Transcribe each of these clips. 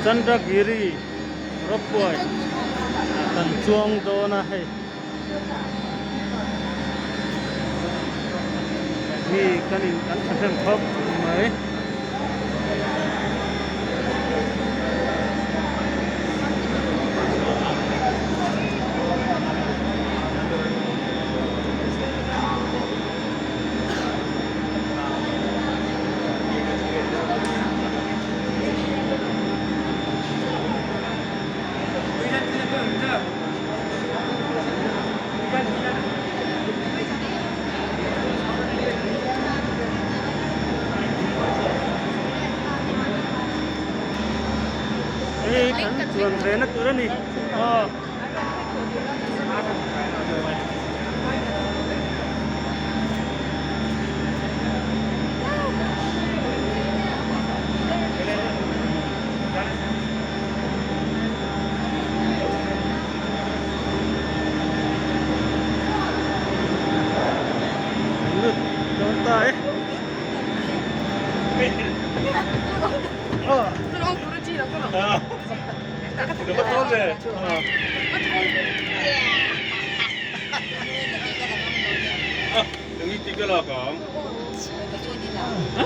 Chandragiri ropeway kan chuang dawn a hei mi kan in kan thahnem khawp mai. Hei kan chuan ve na tur a ni aw. Lut dawn ta e.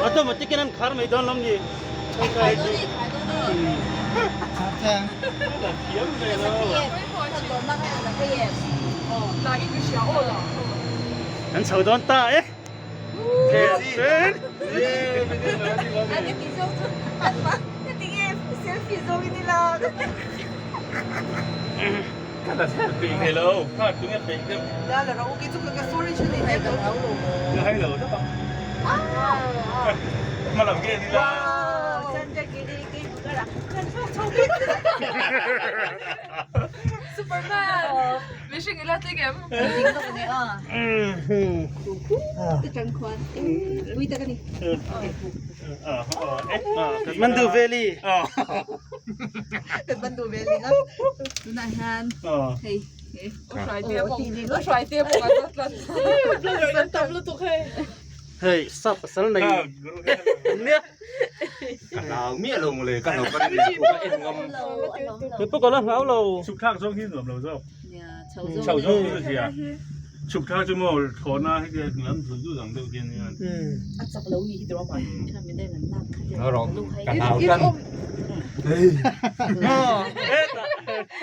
Automatic in an khar mai dawn lawm ni. An chho dawn ta e. Superman! Mihring ila tling em? Kathmandu Valley. Kathmandu Valley nga tunah hian hei Hei sap pasal nei nia. Ka hlau miah lo mawle ka hlau ka rin leh pawh ka en ngam. Kei pawh ka la hlau lo. Chhuk thlak zawng hi nuam lo zawk. Chho zawng hi chu zia. Chhuk thlak chu maw thlawhna hi chu lam zul zul ang deuh hian nia. A chak lo ni hi tiraw mah. Ka hlau tan.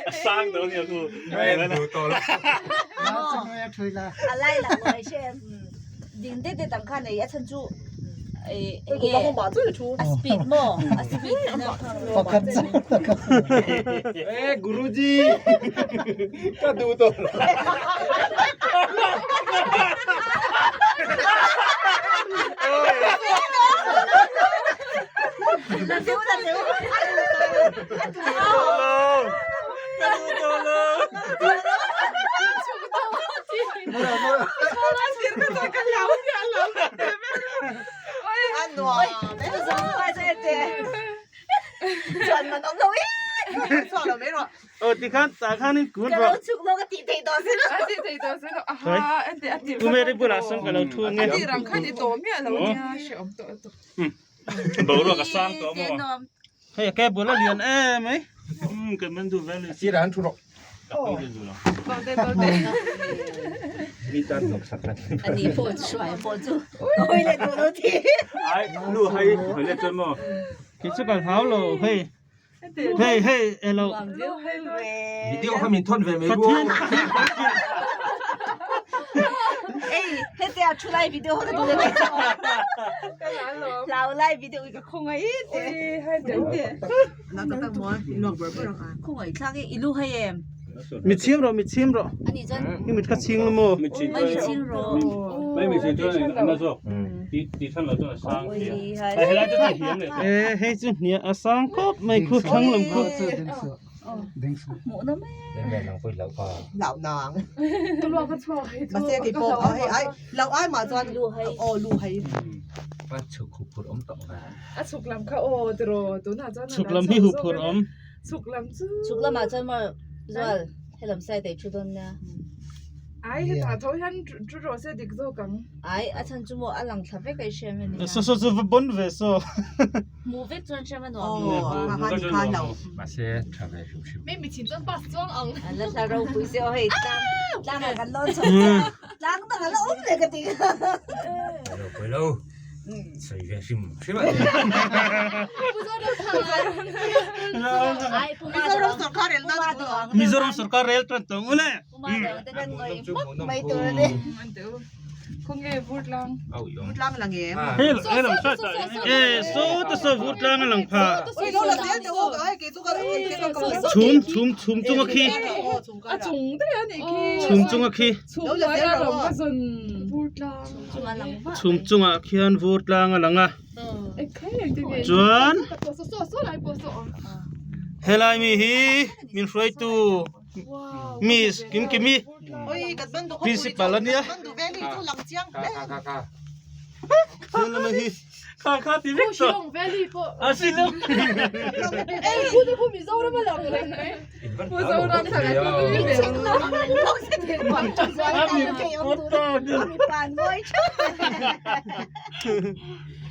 A sang dawn nia khu. A lai lang lo ai hre em. Ding det det ang khan ei a chhan chu enge a speed maw a speed E Guruji ka duh tawh lo. Ka duh tawh lo. Aw tikhan tah khanin kun rawh. Kumeri bulah sawn ka lo thu ang e. Boruak a sang tawh maw? Hei a cable a lian em mai. Kathmandu Valley. Sirah an thu rawh. Kei chu kan hlau lo hei hei hei elo Video kha min thawn ve mai ruo. Mi chhim rawh mi chhim rawh i mit kha chhing la maw e hei chu hniah a sang khawp mai khu thlang lam khu chhuk lam hi huphurh awm. Chhuk lam chu. Chhuk lamah chuan maw Zual helam side ah i thu dawn nia. Ai hetah tho hian thu rawh se dik zawk ang. Ai a chhan chu maw a lang thla vek a i hriam a nia. Saw saw chu va bon ve saw. Hmuh vek chuan hriam a nuam lo a. Aw ha ni khan lo. Mahse tha ve hrim hrim. Maybe chin chuan pass chuang ang. An la thla ropui se aw hei tlang tlang ah kan lawn chho chiah a tlang dang a la awm leh ka ti. Ropui lo. Sawi ve hrim hrim a. Ai Puma Mizoram sorkar rel nan chu ang. Mizoram sorkar rel tan tawng ule. Mai tur a ni. Khawnge vur tlang. Vur tlang lang em. E saw te saw vur tlang a lang pha. Oi lo la zel teh u ai kei chu ka Chhum chhum chhum chunga khi. A chung daih a nih khi. Chhum chunga khi. Chhum hnuai a lo ka zawn vur tlang. Chhum chungah khian vur tlang a lang a. Chuan helai mi hi min hruaitu Miss Kimkimi Principal a nia. Helai hi kha kha ti vek tawh a si lo.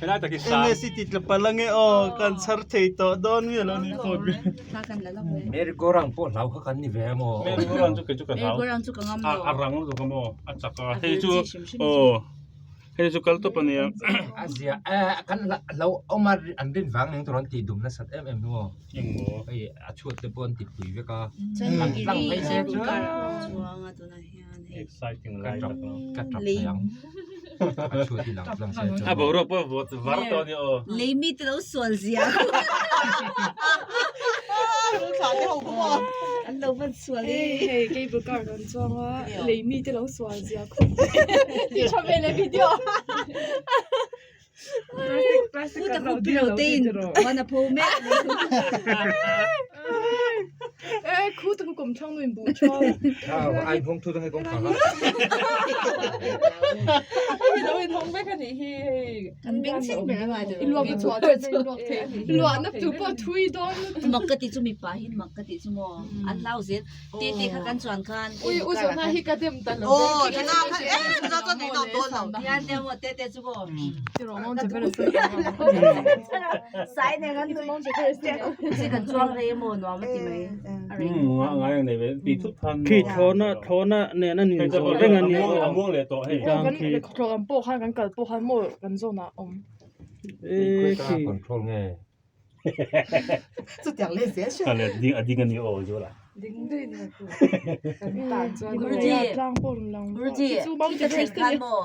MSc tih tla palh ange aw kan chhar thei tawh dawn mi alo ni phawt ve. Merry go round pawh hlau kha kan ni ve amaw. Merry go round chu kei chu ka hlau. A rang lutuk amaw a chak a hei chu aw hei chu kal tawp ania. A zia kan lo awm a an rin vang eng tur an tih dum nasat em em nu aw. Engmaw. Hei a chhuat te pawh an ti pui vek a. Tlang phei se chu. Exciting lai tak lo. Ka tap thei ang. A chhuat hi lang tlang se chu. A boruak pawh vawt var tawh a nia aw. Lei mi te lo sual zia. Thla te ho khu maw. An lo van sual e. Hei cable car kan chuang a lei mi te lo sual zia khu. Ti tha ve le video. Pu ta khu pilo te in van a pho mek a ni. E khu ta khu kum thlang nu in bu chaw. Ai hong thu dang kong kha. Hei lo in hong vek a nih hi hei. Kan beng chhing ber a ngai I luak a chhuah chuan i luak thei. Luah na tu pawh thui dawn. Mak ka ti chu mipa hi mak ka ti chu maw an hlau zel. Te te kha kan chuan khan Ui u zawhna hi ka dem ta lo Aw chana khan e chana chuan ei dawm dawn lo. Tian te maw te te chu maw. Ti rawh mawng che ber a Sai nen an nui. Se kan chuang rei emaw nuam a ti mai. A rei. Ngai ang nei ve ti thut khan. Khi thlawna thlawna nen a nin zawh reng a nia aw. A muang leh tawh hei. Tlang khi. Thlawh ang pawh khan kan kal pawh khan maw kan zawnah awm. E khi. Control nge. Chutiang leh zel hriat. Ka let ding a ding a ni aw chu la. Ding daih ni ku. Kan tan chuan Guruji. Tlang pawh rawn lang. Guruji. Chu Khi ka thlen khan maw.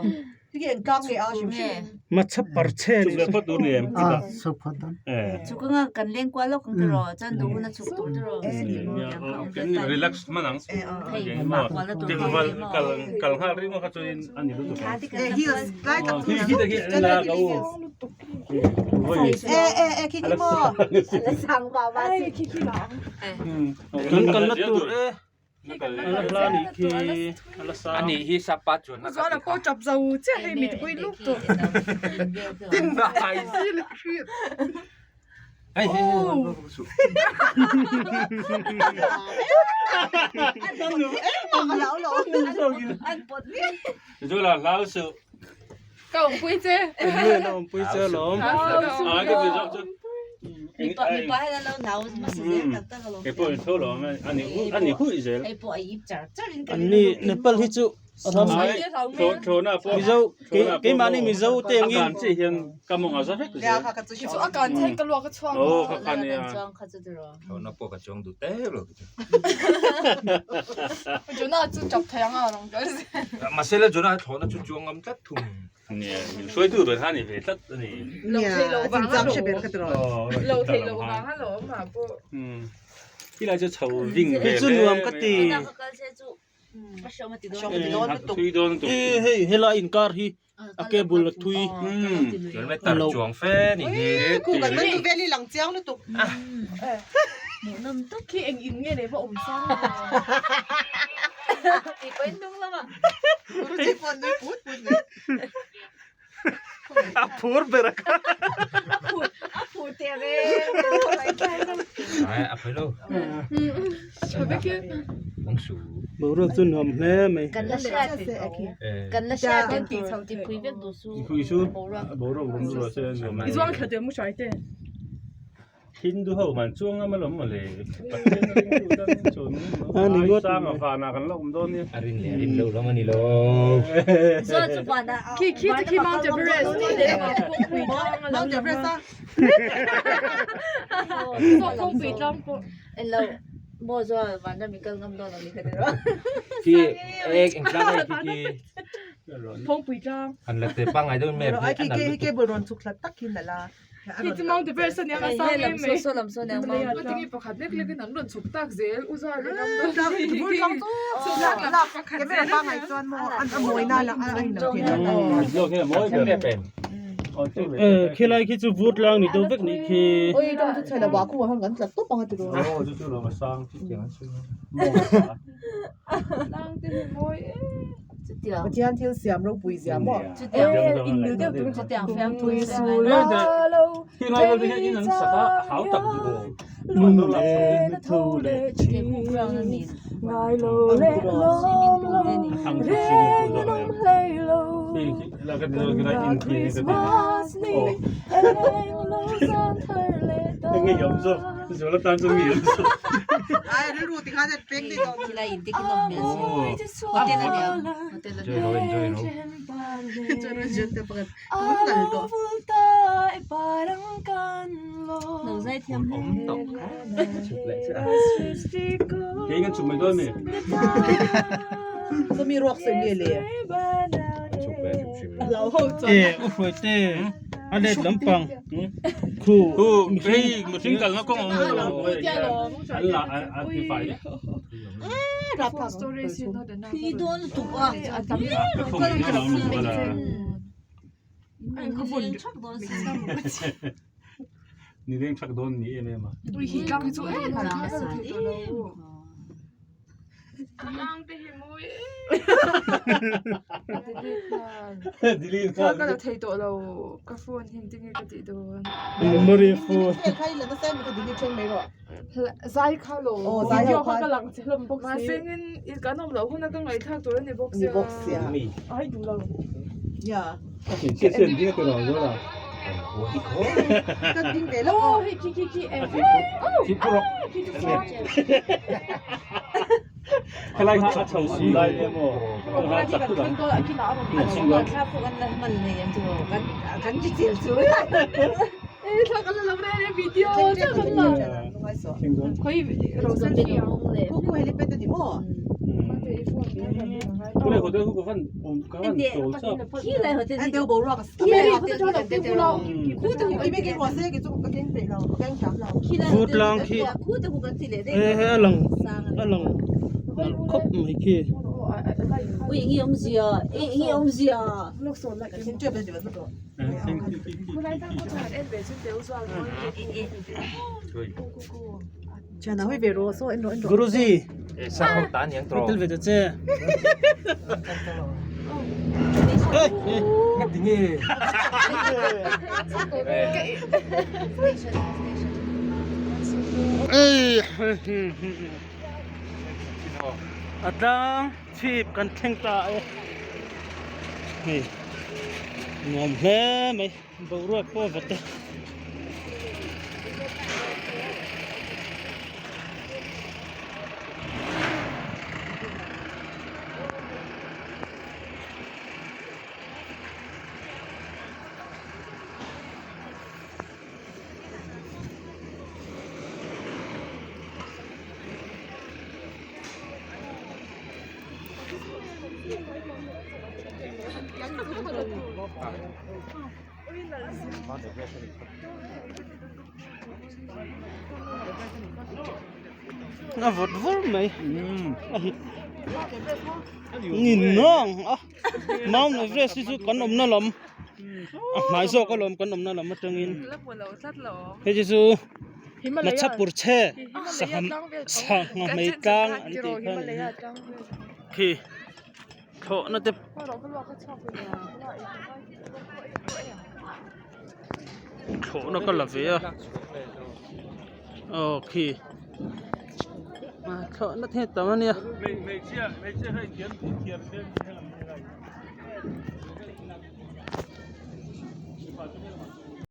Hei eng tlang nge a hrim hrim. Machha parchhe Chuk leh phawt tur ni em? A chuk phawt dawn. Chuk anga kan leng kual lawk ang tiraw chuan duh hun a chuk tur tiraw. Kan relax hman ang. Hei mah kual na tur Kal kal kal nghal ring kha chuan a ni lutuk ang. Heels lai tak Hi hi te khi la ka u. E e e khi khi maw. La sang ba ba si. Khi khi la ang. Kan kal na tur e. A la hla nih khi a la sang. Ani hi sapa chuan na Zuala pawh tap zo chiah hei mi te pawh i luk tawh. Tin na ai si le hriat. Hei hei hei. An pawt ni. Zuala hlau suh. Ka awmpui che. Eng awmpui che alawm. Ai ka ti zawk chu. Mipa mipa hian an lo nau hmasa zel tak tak alawm. Kei pawh in tho lo ang a ni a ni hui zel. Hei pawh a yip char char in ka An ni Nepal hi chu ram Thlawhna pawh Mizo keimahni Mizo te angin a kan chiah hian ka mawng a za vek zel. Chu a kan chiah hian ka luak a chhuak. Aw ka khan nia. Thlawhna pawh ka chuang duh tep lo. Jonah chu chap thei ang a rawn kal zel. Mahse la Jonah thlawhna chu chuang ngam tlat thung. Nia, min hruaitu ber kha ni ve tlat a ni. Lo thei lo vang a hre ber ka ti rawh. Lo thei lo vang a lawm ah pawh. Khi lai chu chho ving ve Hei chu nuam ka ti. Ka kal se chu a hreawm a ti dawn. Hreawm a ti dawn lutuk. Thui dawn lutuk. E hei helai inkar hi a cable a thui. Kilometer chuang fe ni hi. Khu kan man tu vel hi lang chiang lutuk. Hmuhnawm tuk. Khi eng in nge leh va awm sang. Ti pawhin hnung lamah. Guruji pawh nui put put mai. A phur ber a kha. A phur teh reng. Ai a phei lo. Tha vek e. Boruak chu nuam hle mai. Kan la hriat kan la hriat kan tih chho ti pui vek duh su. Pui su boruak rum ru se nuam I zuang thla deuh mu hrai te. Hindu ho man chuang ngam alawm mawle. Pathian a ringtu tan chuan ai sang a vanah kan la awm dawn nia. A rin leh a rin loh lam a ni lo. Zuan chu vanah Khi khi chu khi Mount Everest leh kawngpui tlang a lo Mount Everest a. Kawngpui tlang pawh. En lo maw zuan vanram i kal ngam dawn lo ni kha tiraw. Khi ek eng tlang a khi khi. Kawngpui tlang. Han la te pangngai deuhin map hi a nal Khi lutuk. cable rawn chhuk thla tak khi nalh a. Khi chu Mount Everest a nia ka sang em mai. Saw lam saw lam Ka tinge pakhat lek lek in an rawn chhuk tak zel u zuar leh ram dawn. Vur tlang chu lak camera pangngai chuan maw a mawina lang a in ang thei lo. Khilai khi chu vur tlang ni deuh vek nih khi. Oi tawng chu chhe lo ah khu ah khan kan tla tawp ang a ti ru. Tlang te hi mawi em. Pathian thil siam ropui zia maw? Ai rilru tikhan a peng daih dawn. Enjoy ro enjoy ro. Awm tawh kha chhuk leh chiah a. Chumi ruak sawi nge le? Chhuk ve hrim hrim. E u hruai te a let lampang khu Mihring kalna kawng awm lo. An la an ti fai vek. Nileng thak dawn ni em em a. Ui hi tlang hi chu em em a thei tawh lo. Tlang te hi mawi em. Delete Thla ka la thei tawh lo ka phone hi engtin nge ka tih dawn. Memory full. Zai kha lo video kha ka lang che hlawm bawk si. Mahse in kan awm loh huna ka ngaihthlak tur a ni bawk sia. Ai duh lo. Aw hei khi khi khi eh aw khi chu sang. Helai kha a chho si lai emaw Vur tlang khi he he a lang a lang nalh khawp mai khi. Guruji tel ve ta che. A tlang chhip kan thleng ta e hei nuam hle mai boruak pawh a vawt e. A vawt vur mai ni nawng a Mount Everest hi chu kan awmna lam a hmai zawk alawm kan awmna lam atangin hei chu chu Machhapur chhe sangha hmei tlang an tih kha a ni khi thlawhna te thlawhna ka la ve a aw khi. Thlawhna the tam a nia.